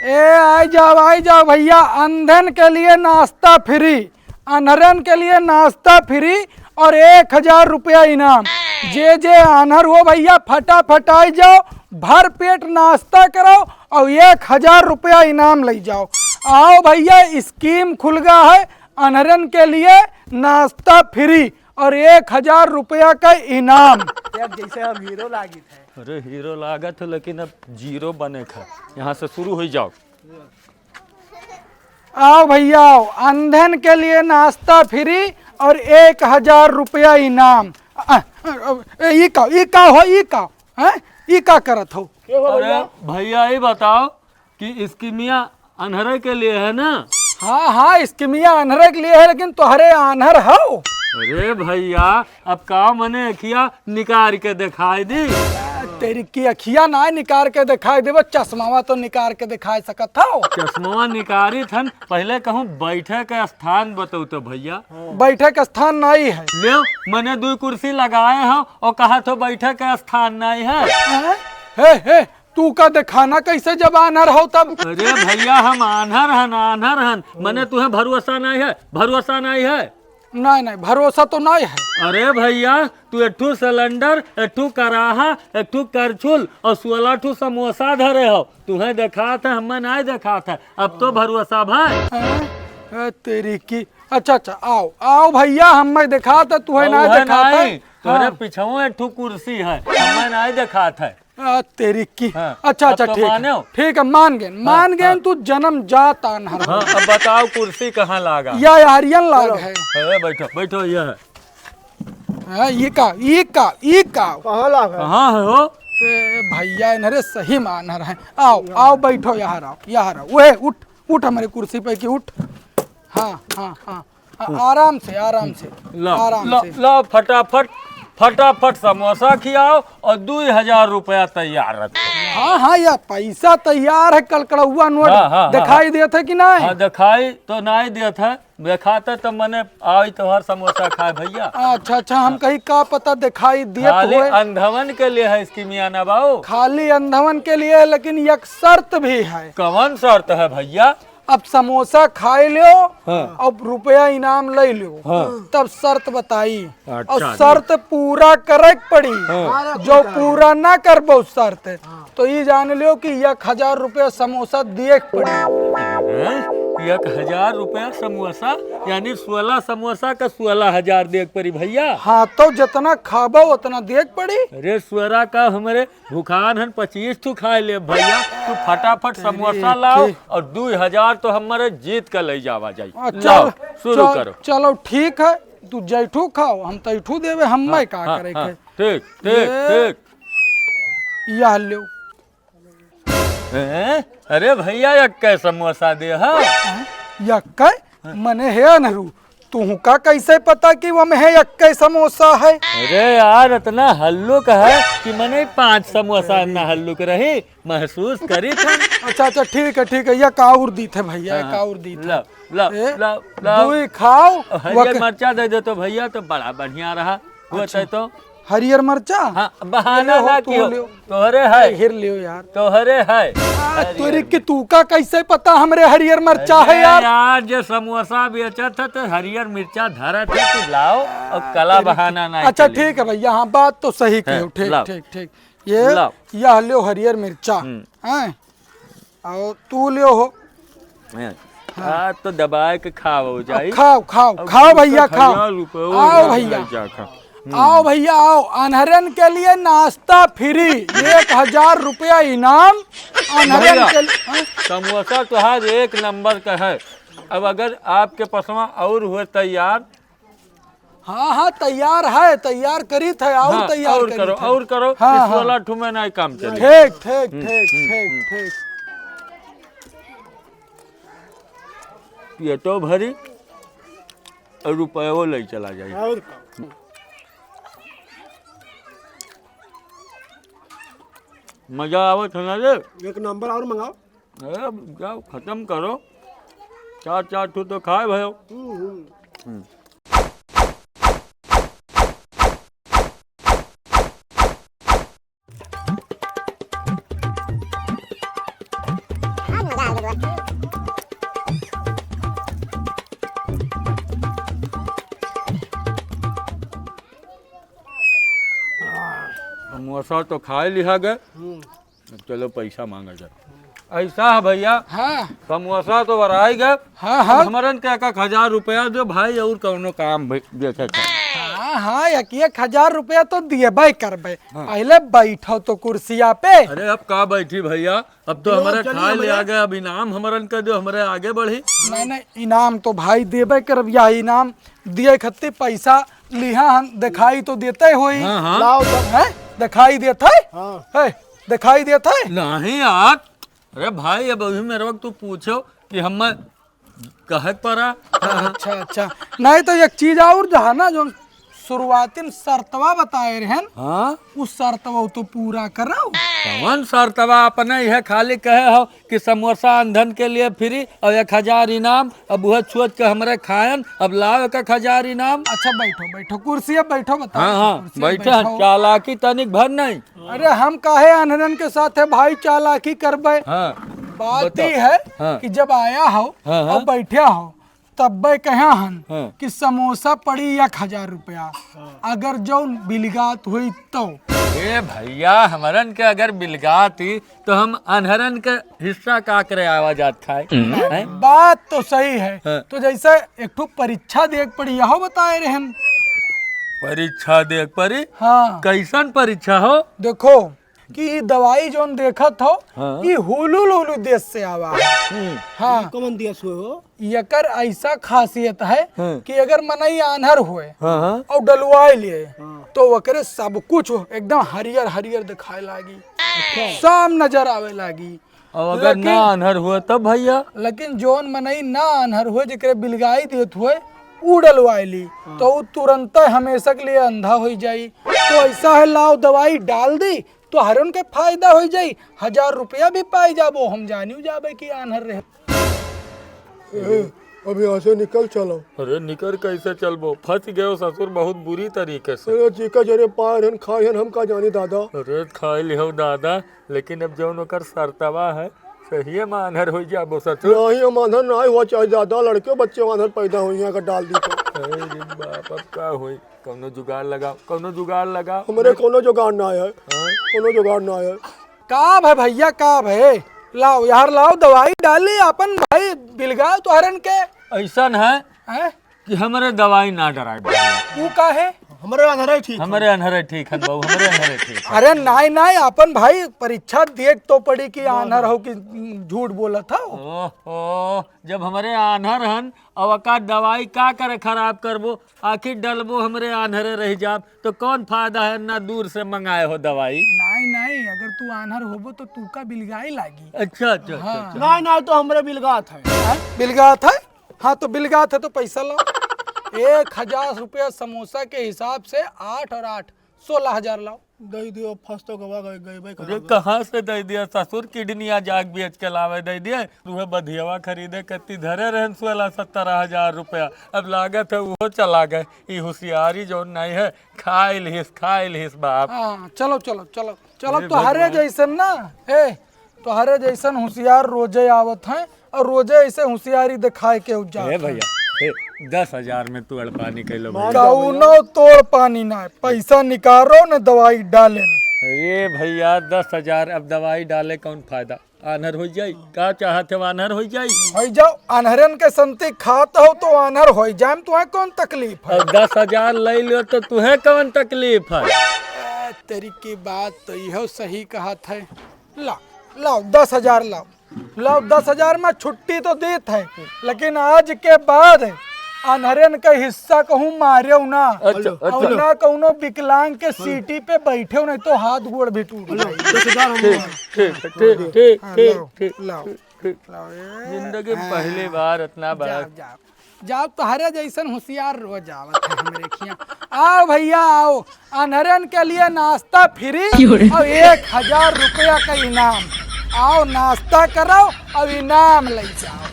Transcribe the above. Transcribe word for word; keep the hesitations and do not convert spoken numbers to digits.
ए, आई जाओ, आई जाओ भइया, अंधन के लिए नाश्ता फ्री, अन्हरन के लिए नाश्ता फ्री और एक हजार रुपया इनाम। जे जे आन्हर हो भइया, फटाफट आई जाओ, भर पेट नाश्ता करो और एक हजार रुपया इनाम लई जाओ। आओ भइया, स्कीम खुल गा है अन्हरन के लिए, नाश्ता फ्री और एक हजार रुपया का इनाम। यार, जैसे हम हीरो लागित है। अरे, हीरो लागत हो, लेकिन अब जीरो बने का। यहाँ से शुरू हो जाओ। आओ भइया, आओ, अंधन के लिए नाश्ता फ्री और एक हजार रुपया इनाम। अ, अ, अ, ई का, ई का हो, ई का, हैं? ई का करत हो? के हो अरे भइया? भइया, ई बताओ कि स्कीमिया अन्हरे के लिए है ना? हाँ, हाँ, स्कीमिया अन्हरे के लिए है, लेकिन तोहरे आन्हर हो। अरे भइया, अब का मने अखिया निकार के दिखाई दी? तेरी की अखिया ना निकार के दिखाई देबो, चश्मावा तो निकार के दिखाई सकत हो। चश्मावा निकारी थन, पहले कहूँ बैठे के स्थान बतौ तो भइया। बैठे के स्थान नहीं है। ले, मने दुई कुर्सी लगाए हो और कहा थो बैठे के स्थान नहीं है। हैं? हे, हे, तू का दिखाना कैसे जब आन्हर हो तब? अरे भइया, हम आन्हर हन, आन्हर हन। मने तुहें भरोसा नहीं है, भरोसा नहीं है। नहीं, नहीं, भरोसा तो नहीं है। अरे भइया, तू एक ठू सिलेंडर, एक ठू कराहा, एक ठू करछुल और सोलह ठू समोसा धरे हो। तुहें देखात है, हमें नहीं देखात है। अब तो भरोसा भाई। हैं? ए, तेरी की। अच्छा, अच्छा, आओ, आओ भइया, हमें देखात है, तुहें नहीं देखात है। तोहरे हाँ। पीछे एक ठू कुर्सी है, हमें नहीं देखात है। आ, तेरी की। हाँ, अच्छा, अब अच्छा, तो ठीक है। मानो। ठीक है, मान गए, हाँ, मान गए, हाँ। तू जन्म जात आन्हर हो। हाँ, अब बताओ कुर्सी कहाँ लागा? या हरियन लाग चलो। है। अरे बैठो, बैठो, ये है। हाँ, ये का, ये का, ये का? कहाँ लाग है? कहाँ है हो? ए, भइया, इन्हरे सही में आन्हर है। आओ, आओ, बैठो, यहाँ रहो, यहाँ रहो। ओए, उठ, उठ हमरे कुर्सी पे कि उठ। हाँ, हाँ, हाँ। हाँ, आराम से, आराम से, ला, आराम ला, से। ला, फटाफट, फटाफट समोसा खियाओ और दुई हजार रुपया तैयार रखो। हाँ, हाँ, या पैसा तैयार है, कलकड़ौआ नोट हाँ, हाँ, हाँ, दिखाई हाँ। देत है कि नहीं? हाँ, दिखाई तो नहीं देत है, देखाते तो मने आई तोहार समोसा खाए भइया। अच्छा, अच्छा, हम हाँ। कहीं का पता दिखाई देत खाली होए। अंधवन के लिए है स्कीमिया ना बाऊ। खाली अंधवन के लिए है, लेकिन एक शर्त भी है। कौन शर्त है भइया? अब समोसा खाए लियो हाँ। अब रुपया इनाम ले लियो, हाँ। तब शर्त बताई। अच्छा, और शर्त पूरा करे के पड़ी। हाँ। जो पूरा ना करबो शर्त, हाँ। तो ई जान लियो कि एक हजार रुपया समोसा दिए के पड़ी। हैं? एक हजार रुपया समोसा, यानी सोलह समोसा का सोलह हजार दिए के पड़ी भइया। हाँ, तो जितना खाबो उतना दिए के पड़ी। अरे सोरा का हमरे भुखान हन, पच्चीस ठू खाए ले भइया। तू फटाफट तेरी समोसा लाओ की। और दुई हजार तो हमरे जीत के ले जावा जाई। आ, लाओ, चल, शुरू चल, करो। चलो ठीक है, तू जैठू खाओ, हम तैठू देवे, हम हाँ, मैं का हाँ, करे हाँ, के? ठीक, ठीक, ये ठीक। यह लो। हैं? अरे भइया, यक्के समोसा दे, हाँ? हैं? यक्के? मने हे अनहरू, तुहका कैसे पता कि वह में यक्के समोसा है? अरे यार, इतना हल्लुक है कि मने पाँच समोसा इतना हल्लुक रही, महसूस करी था। अच्छा, अच्छा, ठीक है, ठीक है, यह काउर दी थे भइया, हाँ, काउर दी थे। लाओ, लाओ, ए, लाओ, लाओ। दुई खाओ, और हरियर वक- मरचा दे दे तो भइया, तो बड़ा बढ़िया रहा। अच्छा। होते तो हरियर मरचा? हाँ, बहाना ना कियो। तोहरे है। हिर लियो यार। तोहरे है। आ, तोरी के तू का कैसे पता हमरे हरियर मरचा है अरे यार? यार, जे समोसा बेचत है तो हरियर मिर्चा धरत है, तू लाओ और कला बहाना ना चली। अच्छा, ठीक है भइया, हाँ, बात तो सही कहो। ठीक, ठीक, ठीक। ये, लाओ। यह लियो हरियर मिर्चा। हम्म। हैं? और तू लियो हो। हैं। हाँ। आ, तो दबाए के खाओ जाई। खाओ, खाओ, अब खाओ भइया, खाओ। हजार रुपये हो आओ भइया। जा खा। हम्म। आओ भइया, आओ। अनहरन के लिए नाश्ता फ्री, एक हजार रुपया इनाम। अनहरन भइया, के लिए, हाँ? समोसा तोहार एक नंबर का है। अब अगर आपके पसवा और हुए तैयार, हाँ, हाँ, तैयार है, तैयार करीत है, और हाँ, तैयार और करीत करो, है। और करो, हाँ, इस हाँ। वाला ठुमे नहीं काम चली। ठीक, ठीक, हम्म, ठीक, हम्म, ठीक, हम्म। ठीक। पेटो भरी और रुपयो ले चला जाई। और का? मजा आवत है ना रे? एक नंबर और मंगाओ। अरे, जाओ, खत्म करो। चार, चार ठो तो खाए भयो। हम्म, हम्म। हम्म। समोसा तो खाए लिहा गए, हम्म। अब चलो पैसा मांगा जाए। ऐसा है भैया, हाँ। समोसा तो बराई गए, हाँ, हाँ। अब हमरन के एक एक हजार रुपया दो भाई, और कौनो काम भी देखे के। हाँ, हाँ, एक एक हजार रुपया तो दिएबे करबे। हाँ। पहले बैठो तो कुर्सिया पे। अरे अब का बैठी भैया, अब तो लो, हमारे चलिए खाए भैया। लिहा गए, अब इनाम हमरन के दो, हमरे आगे बढ़ी। नहीं, नहीं, इनाम तो भाई देबे करब, या इनाम दिए खत्ती पैसा लिहा हन, दिखाई तो देते होई। हाँ, हाँ। लाओ तब। हैं? दिखाई देत है? हाँ। है, दिखाई देत है? नहीं यार, अरे भाई, अब अभी मेरे वक्त तू पूछो कि हम कहे के परा। अच्छा, अच्छा। नहीं तो एक चीज और जहाँ ना, जो शुरुआतिन शर्तवा बताए रहन, हाँ? उ शर्तवा तो पूरा करो। कौन शर्तवा? अपने यह खाली कहे हो कि समोसा अंधन के लिए फ्री और एक हजार इनाम, अब वह छुअत के हमरे खायन, अब लाओ एक एक हजार इनाम। अच्छा, बैठो, बैठो, कुर्सी पे बैठो, बताओ, हाँ, हाँ, कुर्सी पे बैठे हैं, बैठो। चालाकी तनिक भर नहीं। अरे, हम काहे आन्हरन के साथ है भाई, चालाकी करबे? हाँ, बात बताओ। ई है हाँ। कि जब आया हो हाँ, हाँ। और बैठा हो, तब्बे कहा हन हाँ। कि समोसा पड़ी एक हजार रुपया, हाँ। अगर जौन बिलगात हुई तो। ए भैया, हमरन के अगर बिलगात ही तो हम आन्हरन के हिस्सा का करे आवा जात खाए? हैं? बात तो सही है। हाँ। तो जैसे एक ठो परीक्षा देख पड़ी, यहो बताए रहन। परीक्षा देख पड़ी? हाँ। कैसन परीक्षा हो? देखो कि ई दवाई जौन देखत हो, हाँ। ई हुलू लुलू देश से आवा है। हम्म। हाँ। ई कौन देश हो? एकर ऐसा खासियत है हाँ। कि अगर मनई आन्हर होए हाँ, हाँ। और डलवाए लिए, हाँ। तो ओकरे सब कुछ एकदम हरियर हरियर दिखाए लागी, अच्छा। साफ नजर आवे लागी। और अगर लेकिन ना आन्हर हुए तब भैया? लेकिन जौन मनई ना आन्हर हुए, जेकरे बिलगाई देत हुए, ऊ डलवाए ली, हाँ। तो ऊ तुरंत हमेशा के लिए अंधा हो जाई। तो ऐसा है, लाओ दवाई डाल दी, तो हरन के फायदा हो जाई, हजार रुपया भी पाई जाबो, हम जानियो जाबे कि आन्हर रहे। ए, अब यहाँ से निकल चलो। अरे निकर कैसे चलबो? फंस गयो ससुर बहुत बुरी तरीके से। अरे जी का जरे पाए रहन, खाए रहन, हम का जानी दादा। अरे खाए लिहो दादा, लेकिन अब जौन ओकर शर्तवा है, सहिए में आन्हर हो जाबो ससुर। नहीं, हम आन्हर ना हुआ चाहे दादा, लड़के बच्चे आन्हर पैदा हुई हैं अगर डाल दी तो। अरे रे बाप, अब का होई? कौनो जुगाड़ लगाओ, कौनो जुगाड़ लगाओ। हमरे कौनो जुगाड़ ना है, हाँ? कौनो जुगाड़ ना है। का भे भैया, का भे? लाओ यार, लाओ दवाई डाली, अपन भाई बिलगाओ तोहरन के। ऐसन है हैं? कि हमरे दवाई ना डराए भैया। ऊ का है? हमरे अनहरे ठीक है। हमरे अनहरे ठीक है बाबू, हमरे अनहरे ठीक है। अरे नाई, नाई, अपन भाई परीक्षा देख तो पड़ी कि ना, आन्हर ना। हो कि झूठ बोलत हो। ओहो, जब हमरे आन्हर हन, अब का दवाई का करे खराब करबो? आखिर डलबो हमरे आन्हरे रह जाब, तो कौन फायदा है ना दूर से मंगाए हो दवाई? नाई, नाई, अगर तू आन्हर होबो तो तू का बिलगाई लागी। अच्छा, अच्छा, अच्छा, हाँ। अच्छा। नाई, नाई, तो हमरे बिलगात है। हैं? बिलगात है? हाँ, तो बिलगात है तो पैसा लाओ। एक हजार रुपया समोसा के हिसाब से आठ और आठ, सोलह हजार लाओ। दे दियो, फंस तो गवा गए, गए भाई अरे, खराब। कहाँ से दे दिया ससुर? किडनिया जाग बेच के लावे दे दिए। तूहे बधियवा खरीदे कत्ती धरे रहन सोलह सत्रह हजार रुपया। अब लागत है उहो चला गए। ई होशियारी जौन नहीं है, खाए लिहिस, खाए लिहिस बाप। हाँ, चलो, चलो, चलो, चलो, अरे तोहरे भगवान। जैसन ना, ए, तोहरे जैसन होशियार रोजे आवत हैं और रोजे ऐसे होशियारी दिखाए के उज्जा ए हैं। भैया, ए, दस हजार में तू अड़पानी कैलो भैया। कौनो तोड़ पानी ना है, पैसा निकालो न दवाई डाले। अरे भैया, दस हजार अब दवाई डाले कौन फायदा? आन्हर हो जाई? का चाहत है, आन्हर हो जाई? हो जाओ, आन्हरन के संती खात हो तो आन्हर हो जाए, तुम्हें कौन तकलीफ है? अब दस हजार ले लो तो तुम्हें कौन तकलीफ है? ए, तेरी की बात तो यहो सही कहत है। लाओ, लाओ, दस हजार लाओ। लाओ, दस हजार में छुट्टी तो देत है, लेकिन आज के बाद अन्हरन का हिस्सा कहूँ मारेउ ना। अच्छा, और अच्छा। ना कौनो विकलांग के सीटी पे बैठेउ, नहीं तो हाथ गोड़ भी टूट जाए। दस हजार हम ठीक, ठीक, ठीक, ठीक, हाँ, ठीक, लाओ, ठीक, लाओ, ठीक, ठीक। लाओ, ए, जिंदगी में हाँ। पहली बार इतना बड़ा। जाओ, जाओ। जाओ, तोहरे जैसन होशियार रोज आवत है हमरे खियाँ। आओ भैया, आओ, अन्हरन के लिए नाश्ता फ्री क्यों रे? और एक हजार रुपया का इनाम। आओ, नाश्ता करो और इनाम ले जाओ।